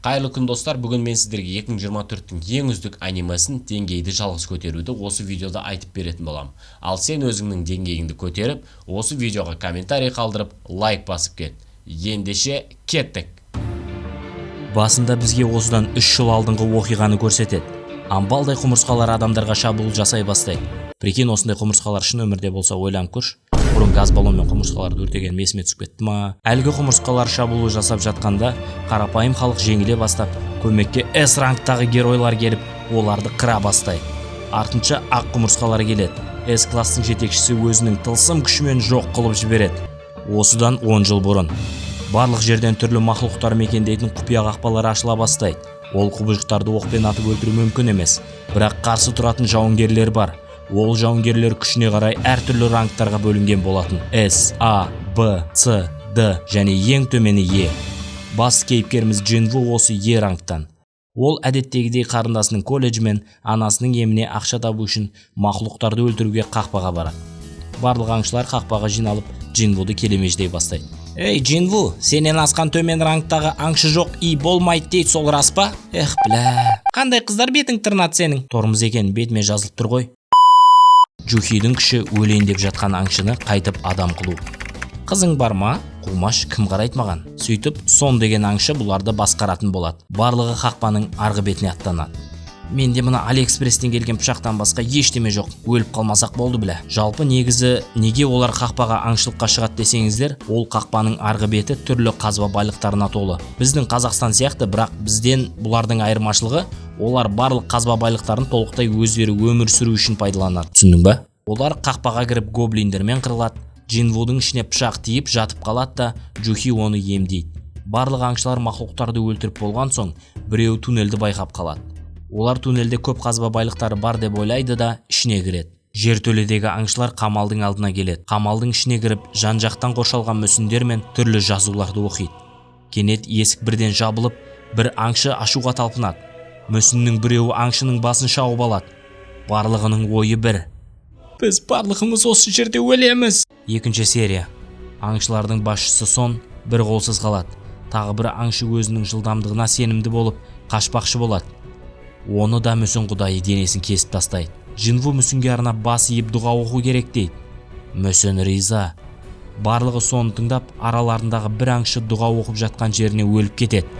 Қайырлы күн, достар! Бүгін мен сіздерге 2024-тің ең үздік анимесін, деңгейді жалғыз көтеруді осы видеода айтып беретін боламын. Ал сен өзіңнің деңгейіңді көтеріп, осы видеоға комментарий қалдырып, лайк басып кет. Ендеше кеттік. Басында бізге осыдан 3 жыл алдыңғы оқиғаны көрсетеді. Амбалдай құмырсқалар адамдарға шабуыл жасай бастайды. Прикинь, осындай құмырсқалар шын өмірде болса, ойланып көрші. Бұрын газ баллонмен құмырсқаларды өртегенім есіме түсіп кетті ма? Әлгі құмырсқалар шабуыл жасап жатқанда, қарапайым халық жеңіле бастап, көмекке С рангтағы геройлар келіп, оларды қыра бастайды. Артынша ақ құмырсқалар келеді. С класстың жетекшісі өзінің тылсым күшімен жоқ қылып жібереді. Осыдан 10 жыл бұрын барлық жерден түрлі мақұлықтар мекендейтін құпия қақпалар ашыла бастайды. Ол құбыжықтарды оқпен атып өлтіру мүмкін емес, бірақ қарсы тұратын жауынгерлер бар. Ол жауынгерлер күшіне қарай әртүрлі рангтарға бөлінген болатын: С, А, Б, С, Д және ең төмені Е. Бас кейіпкеріміз Джинву осы Е рангтан. Ол әдеттегідей қарындасының колледжі мен анасының еміне ақша табу үшін мақұлықтарды өлтіруге қақпаға барады. Барлық аңшылар қақпаға жиналып, Джинвуды келемеждей бастайды. «Ей, Джинву, сенен асқан төмен рангтағы аңшы жоқ и болмайды дейді, сол рас па?» Эх, бля, қандай қыздар бетің тырнады сенің? Тормоз екен, бетіме жазылып тұр ғой. Джухидің күші өлейін деп жатқан аңшыны қайтып адам қылу. Қызың бар ма? Қумаш, кім қарайды маған? Сөйтіп, Сон деген аңшы бұларды басқаратын болады. Барлығы қақпаның арғы бетіне аттанады. Менде мына Алиэкспресстен келген пышақтан басқа ештеме жоқ, өліп қалмасақ болды, бля. Жалпы, негізі неге олар қақпаға аңшылыққа шығады десеңіздер, ол қақпаның арғы беті түрлі қазба байлықтарына толы. Біздің Қазақстан сияқты, бірақ бізден бұлардың айырмашылығы: олар барлық қазба байлықтарын толықтай өздері өмір сүру үшін пайдаланады, түсіндің ба? Олар қақпаға кіріп, гоблиндермен қырылады. Джинвудың ішіне пышақ тиіп, жатып қалады да, Джухи оны емдейді. Барлық аңшылар мақұлықтарды өлтіріп болған соң, біреуі туннельді байқап қалады. Олар туннельде көп қазба байлықтары бар деп ойлайды да, ішіне кіреді. Жертөледегі аңшылар қамалдың алдына келеді. Қамалдың ішіне кіріп, жан жақтан қоршалған мүсіндер мен түрлі жазуларды оқиды. Кенет есік бірден жабылып, бір аңшы ашуға талпынады. Мүсіннің біреуі аңшының басын шауып алады. Барлығының ойы бір: біз барлығымыз осы жерде өлеміз. Екінші серия. Аңшылардың басшысы Сон бір қолсыз қалады. Тағы бір аңшы өзінің жылдамдығына сенімді болып, қашпақшы болады. Оны да мүсін құдайы денесін кесіп тастайды. Джинву мүсінге арнап бас иіп, дұға оқу керек дейді. Мүсін риза. Барлығы соны тыңдап, араларындағы бір аңшы дұға оқып жатқан жеріне өліп кетеді.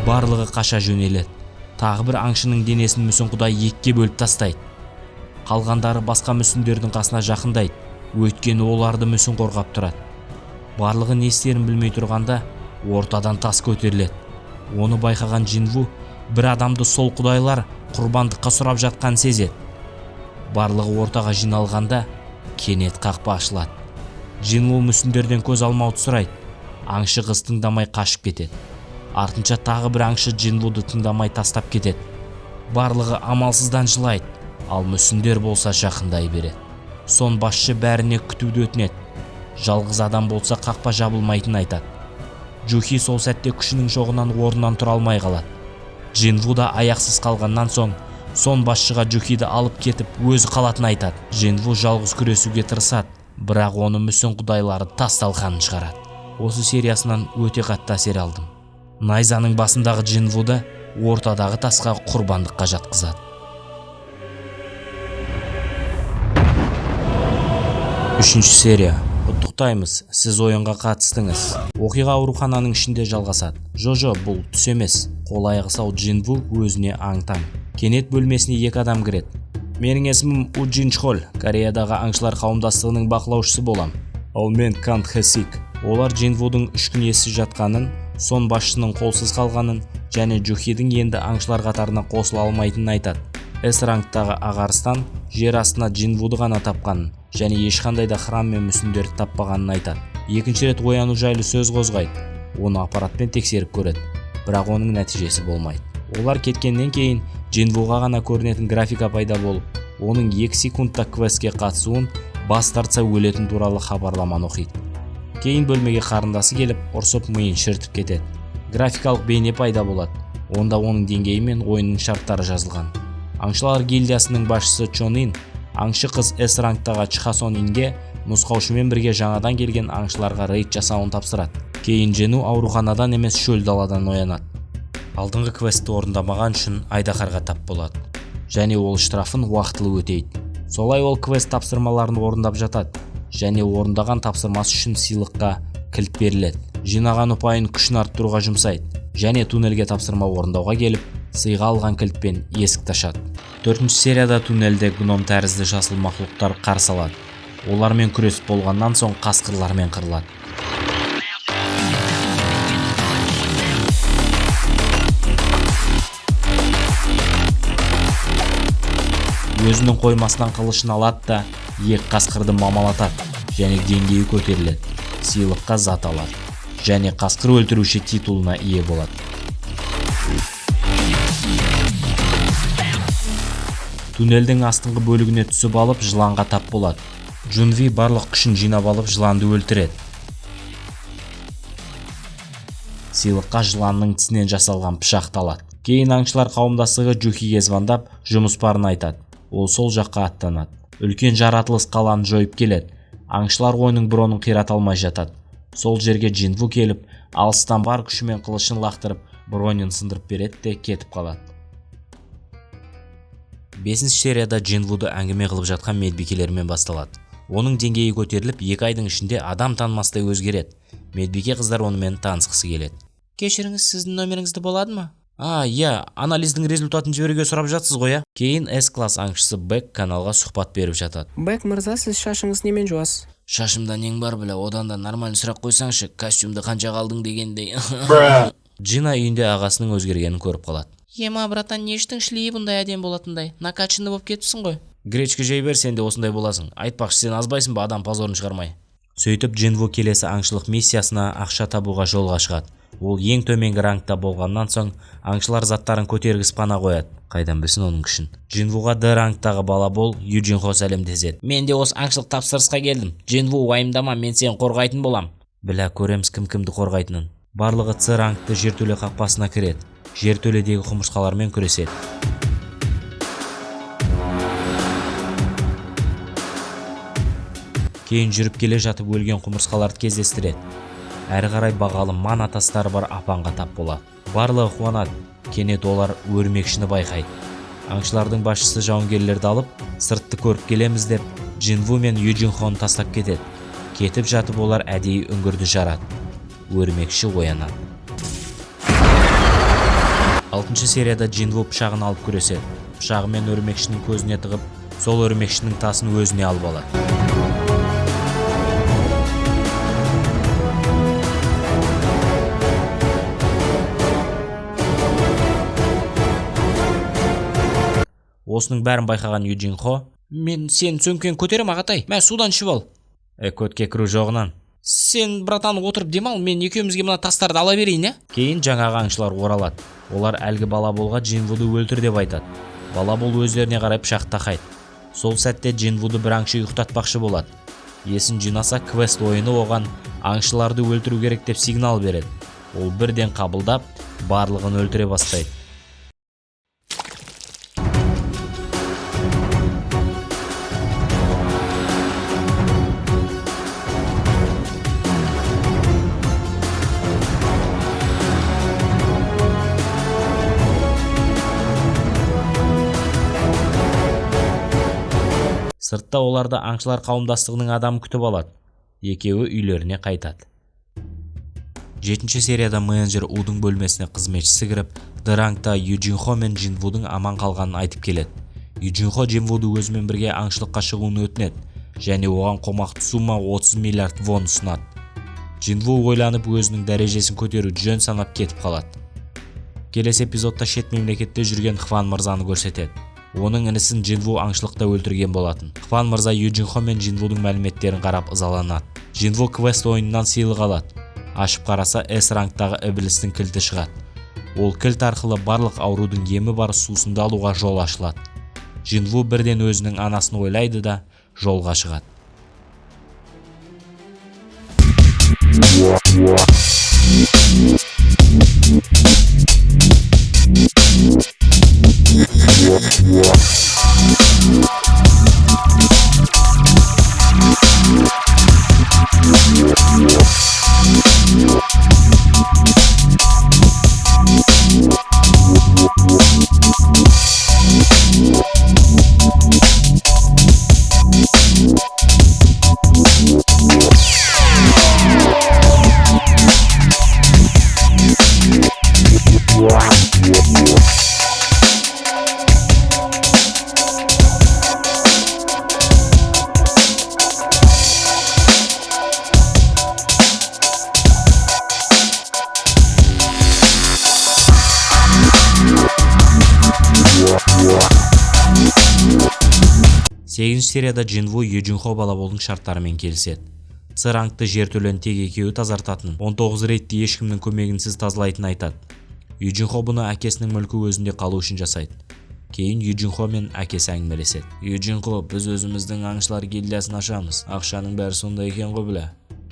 Барлығы қаша жөнеледі. Тағы бір аңшының денесін мүсін құдай екіге бөліп тастайды. Қалғандары басқа мүсіндердің қасына жақындайды, өйткені оларды мүсін қорғап тұрады. Барлығы не істерін білмей тұрғанда, ортадан тас көтеріледі. Оны байқаған Джинву бір адамды сол құдайлар құрбандыққа сұрап жатқанын сезеді. Барлығы ортаға жиналғанда, кенет қақпа ашылады. Джинву мүсіндерден көз алмауды сұрайды. Аңшы қыз тыңдамай қашып кетеді. Артынша тағы бір аңшы Джинвуды тыңдамай тастап кетеді. Барлығы амалсыздан жылайды, ал мүсіндер болса жақындай береді. Сон басшы бәріне күтуді өтінеді. Жалғыз адам болса, қақпа жабылмайтынын айтады. Джухи сол сәтте күшінің жоғынан орнынан тұра алмай қалады. Джинву да аяқсыз қалғаннан соң, Сон басшыға Джухиді алып кетіп, өзі қалатынын айтады. Джинву жалғыз күресуге тырысады, бірақ оны мүсін құдайлары тас талқанын шығарады. Осы сериясынан өте қатты әсер алдым. Найзаның басындағы Джинвуды ортадағы тасқа құрбандыққа жатқызады. Үшінші серия. Құттықтаймыз, сіз ойынға қатыстыңыз. Оқиға аурухананың ішінде жалғасады. Жо-жо, бұл түс емес. Қол аяғы сау Джинву өзіне аң-таң. Кенет бөлмесіне екі адам кіреді. «Менің есімім Уджин Чхоль, Кореядағы аңшылар қауымдастығының бақылаушысы болам». «Ал мен Кан Хэсик». Олар Джинвудың 3 күн ессіз жатқанын, Сон басшының қолсыз қалғанын және Джухидің енді аңшылар қатарына қосыла алмайтынын айтады. С рангтағы ақ арыстан жер астына Джинвуды ғана тапқанын және ешқандай да храм мен мүсіндерді таппағанын айтады. Екінші рет ояну жайлы сөз қозғайды. Оны аппаратпен тексеріп көреді, бірақ оның нәтижесі болмайды. Олар кеткеннен кейін Джинвуға ғана көрінетін графика пайда болып, оның 2 секундта квестке қатысуын, бас тартса, өлетін туралы хабарламаны оқиды. Кейін бөлмеге қарындасы келіп, ұрсып, миын шірітіп кетеді. Графикалық бейне пайда болады. Онда оның деңгейі мен ойынның шарттары жазылған. Аңшылар гильдиясының басшысы Чон Ин аңшы қыз С рангтағы Чха Сон Инге нұсқаушымен бірге жаңадан келген аңшыларға рейд жасауын тапсырады. Кейін Джину ауруханадан емес, шөл даладан оянады. Алдыңғы квестті орындамаған үшін айдаһарға тап болады. Және ол штрафын уақытылы өтейді. Солай ол квест тапсырмаларын орындап жатады. Және орындаған тапсырмасы үшін сыйлыққа кілт беріледі. Жинаған ұпайын күшін арттыруға жұмсайды. Және туннельге тапсырма орындауға келіп, сыйға алған кілтпен есікті ашады. 4-ші серияда туннельде гном тәрізді жасыл мақұлықтар қарсы алады. Олармен күресіп болғаннан соң қасқырлармен қырылады. Өзінің қоймасынан қылышын алады да, екі қасқырды мамалатады және деңгейі көтеріледі. Сыйлыққа зат алады және қасқыр өлтіруші титулына ие болады. Туннельдің астыңғы бөлігіне түсіп алып, жыланға тап болады. Джунви барлық күшін жинап алып, жыланды өлтіреді. Сыйлыққа жыланның тісінен жасалған пышақты алады. Кейін аңшылар қауымдастығы Джухиге звондап, жұмыс барын айтады. Ол сол жаққа аттанады. Үлкен жаратылыс қаланы жойып келеді. Аңшылар ойының бронын қирата алмай жатады. Сол жерге Джинву келіп, алыстан бар күшімен қылышын лақтырып, бронын сындырып береді де кетіп қалады. 5-ші серияда Джинвуды әңгіме қылып жатқан медбикелермен басталады. Оның деңгейі көтеріліп, 2 айдың ішінде адам танымастай өзгереді. Медбике қыздар онымен танысқысы келеді. Кешіріңіз, сіздің номеріңізді болады ма? А, иә, анализдің результатын жіберуге сұрап жатсыз ғой, иә? Кейін S-класс аңшысы Бэк каналға сұхбат беріп жатады. Бэк мырза, сіз шашыңыз немен жуасыз? Шашымда нең бар біле, одан да нормально сұрақ қойсаңшы, костюмді қаншаға алдың дегендей. Джина үйінде ағасының өзгергенін көріп қалады. Ема, братан, не іштің шлейі бұндай әдемі болатындай? Накачанный болып кетіпсің ғой. Гречка жей бер, сен де осындай боласың. Айтпақшы, сен азбайсың ба адам позорын шығармай? Сөйтіп Джинву келесі аңшылық миссиясына ақша табуға жолға шығады. Ол ең төменгі рангта болғаннан соң аңшылар заттарын көтергізіп қана қояды. Қайдан білсін оның күшін. Джинвуға Д рангтағы бала бол Юджинхо сәлемдеседі. Мен де осы аңшылық тапсырысқа келдім. Джинву, уайымдама, мен сені қорғайтын болам. Білә, көреміз кім кімді қорғайтынын. Барлығы С рангты жертөле қақпасына кіреді. Жертөледегі құмырсқалармен күреседі. Кейін жүріп келе жатып өлген құмырсқаларды кездестіреді. Әрі қарай бағалы мана тастары бар апанға тап болады. Барлығы қуанады. Кенет олар өрмекшіні байқайды. Аңшылардың басшысы жауынгерлерді алып, сыртты көріп келеміз деп Джинву мен Юджинхоны тастап кетеді. Кетіп жатып олар әдейі үңгірді жарады. Өрмекші оянады. 6-шы серияда Джинву пышағын алып күреседі. Пышағымен өрмекшінің көзіне тығып, сол өрмекшінің тасын өзіне алып алады. Осының бәрін байқаған Юджинхо, мен сен сөмкені көтерем ағатай, мә судан ішіп ал. Көтке кіру жоғынан. Сен, братан, отырып демал, мен екеумізге мына тастарды ала берейін, ә? Кейін жаңағы аңшылар оралады. Олар әлгі балаболға Джинвуды өлтір деп айтады. Балабол өздеріне қарай пышақ тақайды. Сол сәтте Джинвуды бір аңшы ұйықтатпақшы болады. Есін жинаса, квест ойыны оған аңшыларды өлтіру керек деп сигнал береді. Ол бірден қабылдап, барлығын өлтіре бастайды. Сыртта оларды аңшылар қауымдастығының адамы күтіп алады. Екеуі үйлеріне қайтады. 7-ші серияда менеджер Удың бөлмесіне қызметшісі кіріп, Д рангта Юджинхо мен Джинвудың аман қалғанын айтып келеді. Юджинхо Джинвуды өзімен бірге аңшылыққа шығуын өтінеді және оған қомақты сумма 30 миллиард вон ұсынады. Джинву ойланып өзінің дәрежесін көтеруді жөн санап кетіп қалады. Келесі эпизодта шет мемлекетте жүрген Хван мырзаны көрсетеді. Оның інісін Джинву аңшылықта өлтірген болатын. Хван мырза Юджинхо мен Джинвудың мәліметтерін қарап ызаланады. Джинву квест ойынынан сыйлық алады. Ашып қараса, С рангтағы ібілістің кілті шығады. Ол кілт арқылы барлық аурудың емі бар сусынды алуға жол ашылады. Джинву бірден өзінің анасын ойлайды да жолға шығады. 8 серияда Джинву Юджинхо балаболдың шарттарымен келіседі. С рангты жертөлені тек екеуі тазартатынын, 19 рейдті ешкімнің көмегінсіз тазалайтынын айтады. Юджинхо бұны әкесінің мүлкі өзінде қалу үшін жасайды. Кейін Юджинхо мен әкесі әңгімелеседі. Юджинхо, біз өзіміздің аңшылар гильдиясын ашамыз. Ақшаның бәрі сонда екен ғой, білә.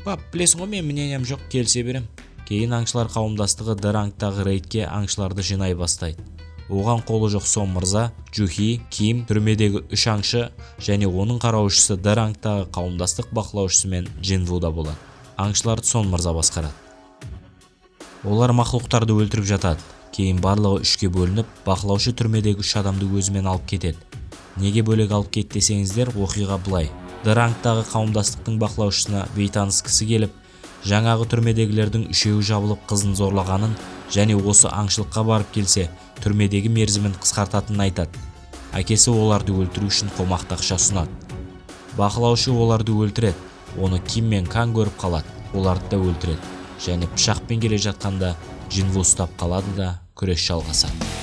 Пап, білесің ғой, мен мнениям жоқ, келісе берем. Кейін аңшылар қауымдастығы Д рангтағы рейдке аңшыларды жинай бастайды. Оған қолы жоқ Сон мырза, Джухи, Ким, түрмедегі 3 аңшы және оның қараушысы Д рангтағы қауымдастық бақылаушысы мен Джинву да болады. Аңшыларды Сон мырза басқарады. Олар мақұлықтарды өлтіріп жатады. Кейін барлығы үшке бөлініп, бақылаушы түрмедегі 3 адамды өзімен алып кетеді. Неге бөлек алып кетті десеңіздер, оқиға былай. Д рангтағы қауымдастықтың бақылаушысына бейтаныс кісі келіп, жаңағы түрмедегілердің үшеуі жабылып қызын зорлағанын және осы аңшылыққа барып келсе, түрмедегі мерзімін қысқартатынын айтады. Әкесі оларды өлтіру үшін қомақты ақша ұсынады. Бақылаушы оларды өлтіреді. Оны Ким мен Кан көріп қалады, оларды да өлтіреді. Және пышақпен келе жатқанда Джинву ұстап қалады да күрес жалғасады.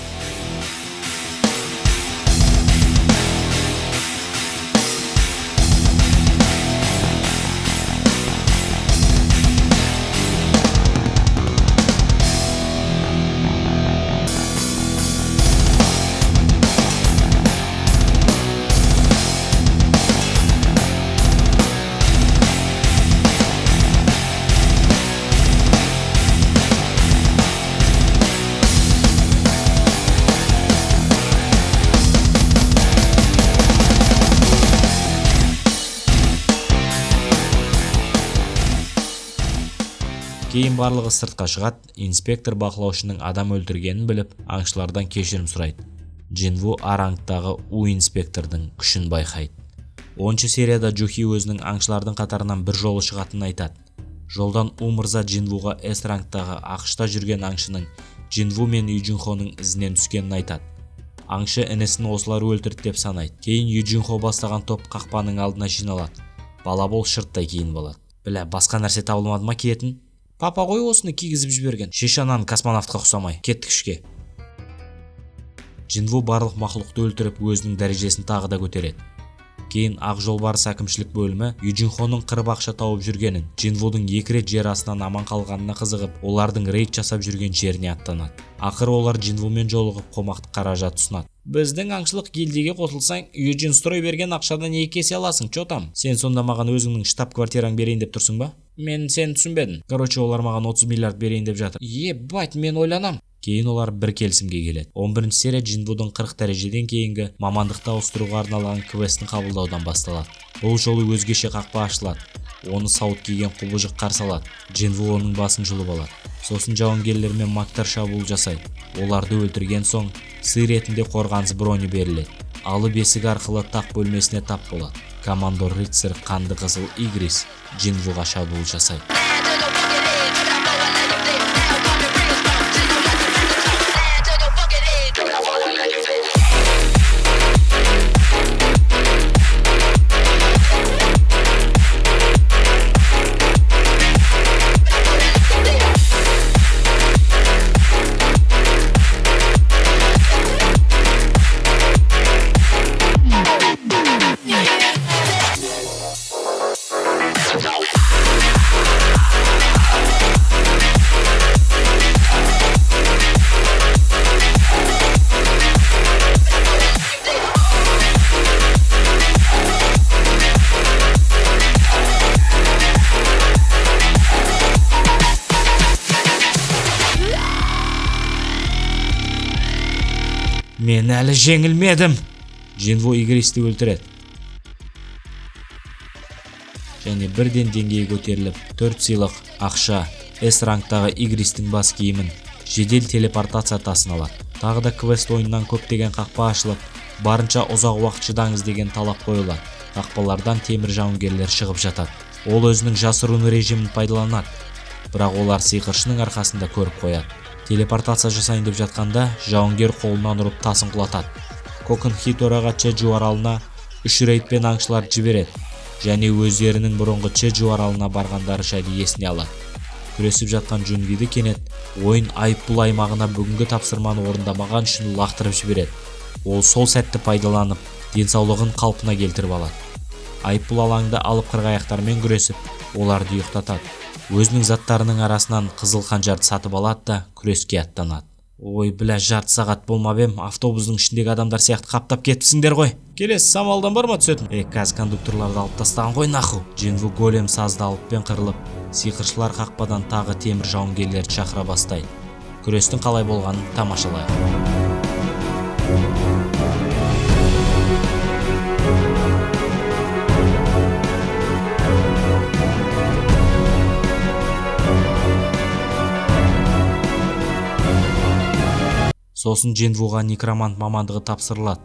Кейін барлығы сыртқа шығады, инспектор бақылаушының адам өлтіргенін біліп, аңшылардан кешірім сұрайды. Джинву А рангтағы У инспектордың күшін байқайды. 10 серияда Джухи өзінің аңшылардың қатарынан бір жолы шығатынын айтады. Жолдан У мырза Джинвуға С рангтағы АҚШ-та жүрген аңшының Джинву мен Юджинхоның ізінен түскенін айтады. Аңшы інісін осылар өлтірді деп санайды. Кейін Юджинхо бастаған топ қақпаның алдына жиналады. Балабол шырттай киініп алады. Білә, басқа нәрсе табылмады ма киетін? Папа ғой осыны кигізіп жіберген. Шеше ананы космонавтқа ұқсамай. Кеттік ішке. Джинву барлық мақұлықты өлтіріп, өзінің дәрежесін тағы да көтереді. Кейін Ақ жолбарыс әкімшілік бөлімі Юджинхоның қырып ақша тауып жүргенін, Джинвудың 2 рет жер астынан аман қалғанына қызығып, олардың рейд жасап жүрген жеріне аттанады. Ақыры олар Джинвумен жолығып қомақты қаражат ұсынады. Біздің аңшылық гильдияға қосылсаң, Юджин строй берген ақшадан 2 есе аласың, чё там? Сен сонда маған өзіңнің штаб-квартираң берейін деп тұрсың ба? Мен сені түсінбедім. Короче, олар маған 30 миллиард берейін деп жатыр. Ебать, мен ойланам. Кейін олар бір келісімге келеді. 11 серия Джинвудың 40 дәрежеден кейінгі мамандықты ауыстыруға арналған квестін қабылдаудан басталады. Бұл жолы өзгеше қақпа ашылады. Оны сауыт киген құбыжық қарсы алады. Джинву оның басын жұлып алады. Сосын жауынгерлер мен магтар шабуыл жасайды. Оларды өлтірген соң сый ретінде қорғаныс броні беріледі. Алып есік арқылы тақ бөлмесіне тап болады. Командор рыцарь қанды қызыл Игрис Джинвуға шабуыл жасайды. Мен әлі жеңілмедім. Джинву Игристі өлтіреді. Және бірден деңгейі көтеріліп, 4 сыйлық, ақша, С рангтағы Игристің бас киімін, жедел телепортация тасын алады. Тағы да квест ойыннан көптеген қақпа ашылып, барынша ұзақ уақыт шыдаңыз деген талап қойылады. Қақпалардан темір жауынгерлер шығып жатады. Ол өзінің жасырын режимін пайдаланады. Бірақ олар сиқыршының арқасында көріп қояды. Телепортация жасайын деп жатқанда, жауынгер қолынан ұрып тасын құлатады. Кокын Хитораға Чеджу аралына 3 рейдпен аңшылар жібереді және өздерінің бұрынғы Чеджу аралына барғандары жайлы есіне алады. Күресіп жатқан Джунвиді кенет ойын айыппұл аймағына бүгінгі тапсырманы орындамаған үшін лақтырып жібереді. Ол сол сәтті пайдаланып, Денсаулығын қалпына келтіріп алады. Айыппұл алаңда алып қырғаяқтармен күресіп, оларды ұйықтатады. Өзінің заттарының арасынан қызыл қанжарды сатып алады да, күреске аттанады. Ой, бля, жарты сағат болмап ем, автобустың ішіндегі адамдар сияқты қаптап кетіпсіңдер ғой. Келесі самалдан бар ма түсетін? Е, қазір кондукторларды алып тастаған ғой, наху. Джинву голем сазды алыппен қырылып, сиқыршылар қақпадан тағы темір жауынгерлерді шақыра бастайды. Күрестің қалай болғанын тамашалайық. Сосын Джинвуға некромант мамандығы тапсырылады.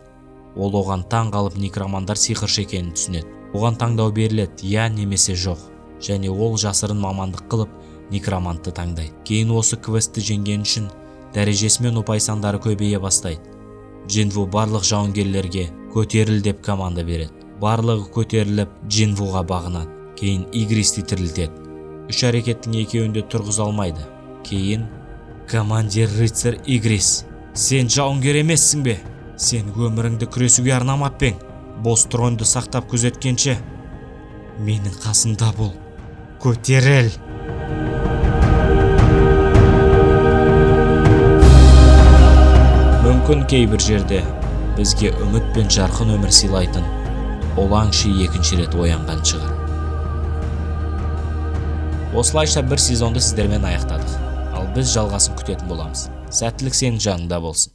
Ол оған таң қалып, некромандар сиқыршы екенін түсінеді. Оған таңдау беріледі, я немесе жоқ. Және ол жасырын мамандық қылып некромантты таңдайды. Кейін осы квестті жеңген үшін дәрежесі мен ұпай сандары көбейе бастайды. Джинву барлық жауынгерлерге көтеріл деп команда береді. Барлығы көтеріліп Джинвуға бағынады. Кейін Игристі тірілтеді. Үш әрекеттің екеуін де тұрғыза алмайды. Кейін командир рыцарь Игрис, сен жауынгер емессің бе? Сен өміріңді күресуге арнамап па ең? Бос тронды сақтап күзеткенше менің қасымда бол. Көтеріл! Мүмкін кейбір жерде бізге үміт пен жарқын өмір сыйлайтын ол аңшы екінші рет оянған шығар. Осылайша бір сезонды сіздермен аяқтадық. Ал біз жалғасын күтетін боламыз. Сәттілік сенің жаныңда болсын.